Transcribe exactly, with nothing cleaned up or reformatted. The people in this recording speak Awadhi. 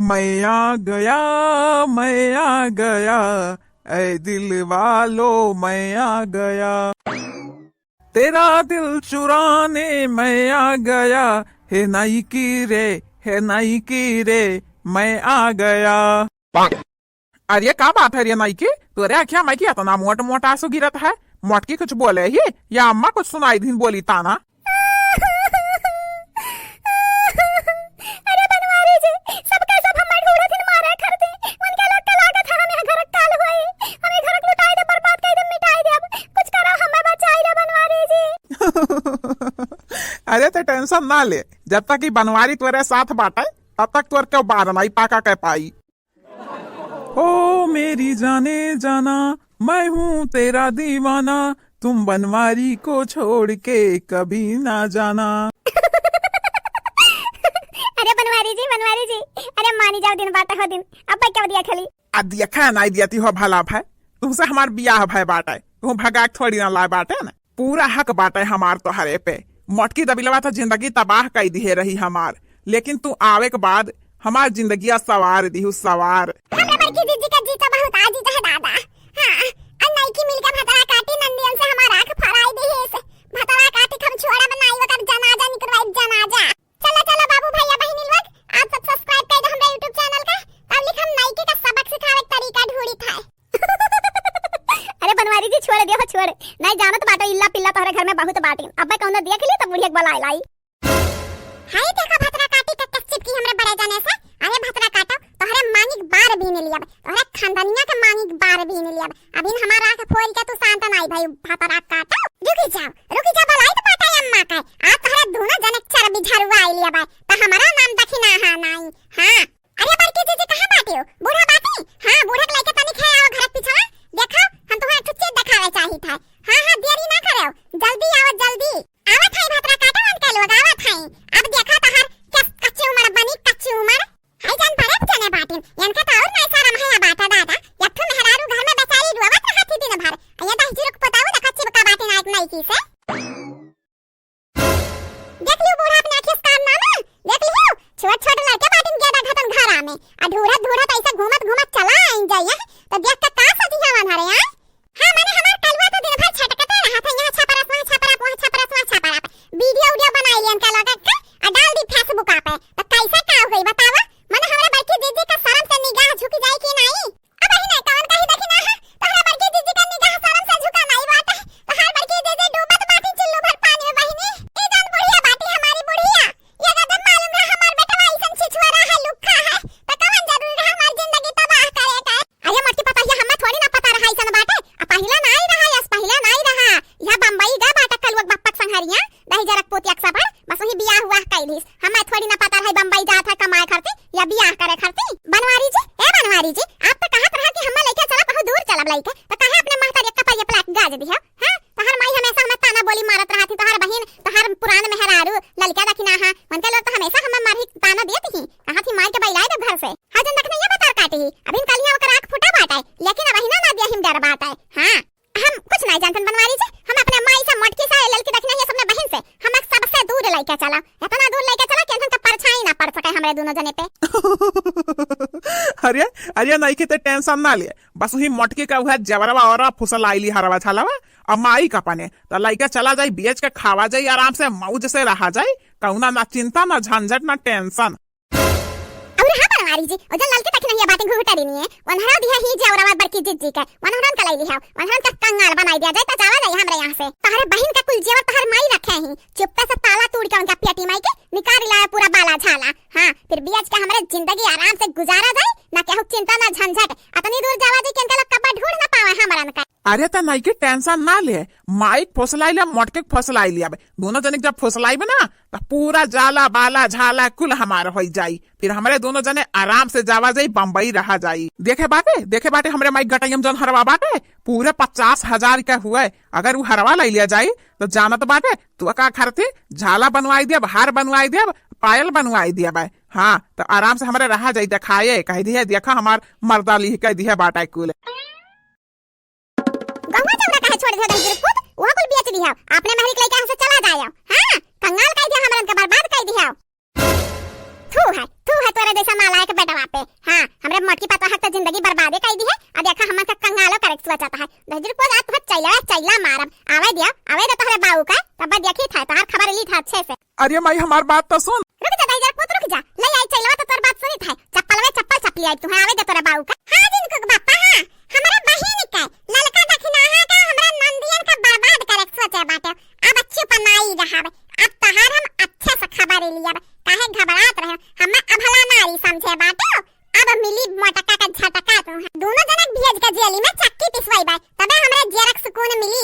मैं आ गया, मैं आ गया, ऐ दिल वालो, मैं आ गया। तेरा दिल चुराने मैं आ गया, हे नाइकी रे, हे नाइकी रे, मैं आ गया। अरे का बात है रे नाइकी, तोरे अखिया में की इतना मोट मोट आंसू गिरत है? मोटकी कुछ बोले ही या अम्मा कुछ सुनाई दिन बोली ताना? अरे बनवारी जी, सबके सब हमें ढूंढत हिन मारे खरती। उनके लोग के लागत है हमें घर काल होई। हमें घर लुटाई दे, बर्बाद कर दे, मिटाई दे। अब कुछ करो, हमें बचाई ले बनवारी जी। अरे ते टेंशन ना ले, जब तक ई बनवारी तोरे साथ बाटे, तब तक तोर के बार नाई पाका के पाई। ओ मेरी जाने जाना, मैं हूँ तेरा दीवाना, तुम बनवारी को छोड़ के कभी ना जाना। अरे बनवारी जी, बनवारी जी, अरे मानी जाओ, दिन बाटे हो दिन, अब क्या दिया खाली? आ देखा नाई दिया ती हो भला भाई, तुमसे हमार बियाह भाई बाटे, तू भगा के थोड़ी ना लाए बाटे ना। पूरा हक बाटे हमार तोहरे पे। मोटकी दबिलवा तो जिंदगी तबाह कई दिहे रही हमार, लेकिन तू आवे के बाद हमार जिंदगिया सवार दिहू, सवार। हमरा बड़की जीजी का जीजा बहुत आ जीजा है दादा। हाँ, और नईकी मिलके भतरा काटी नंदियन से हमार आँख फराई दिहिस। भतरा काटी हम छोड़ब नाई, ओकर जनाजा निकलवाई, जनाजा। चला, चला बाबू, भैया, बहिनी लोग, आप सब subscribe कर दे हमरा YouTube channel का, तब लिख हम नईकी का सबक सिखावे के तरीका ढूंढी था। अरे बनवारी जी, छोड़ दियो, छोड़। नहीं जानत बाटे, इल्ला पिल्ला तोहरे घर में बहुत बाटी। अब मैं कौनो देख ली तो बुढ़िया के बुलाए लाई। हाय देखा भतरा काटी के कच्चिप की हमरे बड़े जने से। अरे भतरा काटो, तोहरे मांगी के बार भी नहीं लियब, तोहरे खानदानिया के मांगी के बार भी नहीं लियब। अभी हमारा आँख फोड़ के तू शांत नाई भाई, भतरा काटो। रुकी जाओ, रुकी जाओ, बुलाई तो बाटे अम्मा का। आज तोहरे दोनों जने चर्बी झरुआ आई लियब, तो हमारा नाम दखिना है नाई। हाँ, अरे बड़की जीजी कहाँ बाटी हो? बूढ़ा बाटी? हाँ, बूढ़ा के लेके तनिक है, आओ घर के पीछवा। देखो, हम तुम्हें एक ठो चीज देखावे चाहित है। हाँ, हाँ, देरी ना करो, जल्दी आओ, जल्दी। आवत है भतरा काटो, उनके लोग आवत है। अब देखा तोहर कस-, कच्ची उमर बनी, कच्ची उमर। हाय जान बड़े जने बाटिन, इनके तो और नहीं शरम है बाटा दादा। एक ठो मेहरारू घर में बेचारी रोवत रहती दिन भर। ये दस जीरो को बताओ, देखा चिपका बाटिन आइक नईकी से। देख लियो बूढ़ा अपने आँखी से काम ना ना, देख लियो, छोट छोट लड़के बाटिन गेदा घतन घरा में, आ ढूढ़त ढूढ़त ऐसे घूमत घूमत चला आइन जाइए, तो देख के का सोची हवन हरे, आय? हाँ, माने हमार कलुआ तो दिन भर छटकते रहत है, यहाँ छपरस, वहाँ छपरस, वहाँ छपरस, वहाँ छपरस, video उडियो बनाई लियन का लगा के, आ डाल दी Facebook पे, तो कैसे का होई बतावा? माने हमरा बड़की जीजी का शर्म से निगाह झुक जाई कि नहीं? अब बहिन, कौन कही देखी ना है? तोहरा बड़की जीजी का निगाह शर्म से झुका नाई बाटे। तोहार बड़की जीजी डूबत बाटी चुल्लू भर पानी में बहिनी। ई जौन बुढ़िया बाटी हमारी बुढ़िया, ये अगर जब मालूम रहा हमार बेटवा अइसन छिछुआरा है, लुक्खा है, तो कौन जरूरी रहा हमार जिंदगी तबाह करे का? अरे मोटकी पतोहिया, हमें थोड़ी ना पता रहा अइसन बाटे। आ पहिला नाई रहा, यस पहिला नाई रहा। यह बम्बई गए बाटे कलुआ के बप्पा के संघरिया, दही जरक पोती अक्सा पर, बस वही बियाह हुआ कई दिस। हमें थोड़ी ना पता रहा बम्बई जात है कमाए खरती या बियाह करे खरती। बनवारी जी, ए बनवारी जी, आप तो कहत रहा कि हमें लेके चला, बहुत दूर चलब लेके, तो काहे अपने महतारी का पर ये प्लाट गाज दिया? हाँ, तोहर माई हमेशा हमें ताना बोली मारत रहत ही, तोहर बहिन, तोहर पुरान मेहरारू, ललका दखिना हा, उनके लोग तो हमेशा हमें मारी ताना देत ही, कहत ही मार के बैलाए दे घर से। हाँ, जन दखिना ये बता काटी ही, अभी कल ही ओकर आँख फूटा बाटे, लेकिन अब ही ना, ना दिया हिम डर बाटे। हाँ, हम कुछ नहीं जानतन बनवारी जी, हम अपने माई से, मोटकी से, ललकी दखिना ये सबने बहिन से, हम सबसे दूर लेके चला, इतना दूर लेके चला कि इनका परछाई ना पड़ सके हमरे दोनों जने पे। अरे, अरे नहीं के ते टेंशन ना ले, बस वही मोटकी का वह जबरवा और फुसल आइली हरवा छालवा, अब माई का पने, त लइका चला जाई, बेच के खावा जाई, आराम से मौज से रहा जाई, कौना ना चिंता, ना झंझट, ना टेंशन। और हाँ बनवारी जी, ओ जन ललके तक नहीं बाटे घुघुटा देनी है, वनहरा दिया ही जे औरवा बड़की जिज्जी के, वनहरन का लई लिहाव, वनहरन का कंगाल बनाई दिया जाए, त जावा जाई हमरे यहाँ से। तोहरे बहिन का कुल जेवर तोहर माई रखे ही, चुप्पे से ताला तोड़ के उनका पेटी माई के निकाल लाया पूरा बाला झाला। हाँ, फिर बियाज के हमरे जिंदगी आराम से गुजारा जाए, ना केहू चिंता ना झंझट। अतनी दूर जावा जी कि इनका लोग कब्बा ढूंढ ना पावे हमरन का। अरे त माई के टेंशन ना ले, माई के फुसलाई ले, मोटके के फुसलाई ले। अब दोनों जने के जब फुसलाई में ना, त पूरा जाला बाला झाला कुल हमार होई जाई। फिर हमरे दोनों जने आराम से जावा जाई, बम्बई रहा जाई। देखे बाटे, देखे बाटे हमरे माई गटैया में जौन हरवा बाटे, पूरे पचास हजार के हुए। अगर उ हरवा लई लिया जाई, त जानत बाटे, तू का खरती, झाला बनवाई दियब, हार बनवाई दियब, पायल बनवाई दियब। हाँ, त आराम से हमरे रहा जाई, देखाए, कह दिहे, देखा हमार मर्दा लिह कह दिहे बाटे कुल। गहुआ चौरा काहे छोड़ दिया दही पूत? वह कुल बेच दिया। अपने महरी के लइका यहाँ से चला जाए। हाँ, कंगाल कर दिया, हमरन के बर्बाद कर दिया। थू है, थू है तोरे जैसा नालायक बेटवा पे। हाँ, हमरे मोटकी पतोह के तो जिंदगी बर्बादे कई दी है। अब देखा हमन का कंगालो करे के सोचत है। दहिजरू को जात हुआ चैला, चैला मारब। आवे दिया, आवे दे तोहरे बाऊ का, तब देखी था, तोहार खबर ली था अच्छे से। अरे माई, हमार बात तो सुन। रुक जा दहिजर पूत, रुक जा। ले आई चैलवा तो तोर बात सुनी था। चप्पल में चप्पल चपली आई तुम्हें, आवे दे तोरे बाऊ का। हाँ जिनको बापा, हाँ, हमरा बहिन के, ललका दखिनाहा के, हमरा नंदियन के बर्बाद करे के सोचे बाटे। अब चुप नाई रहब, अब तहार हम अच्छे से खबर लियब, काहे घबरात रहे, हमें अभला नारी समझे बाटे। अब मिली मोटका के झटका तू, दोनों जनक भेज के जेली में चक्की पिसवाई बा, तबे हमरा जियरक सुकून मिली।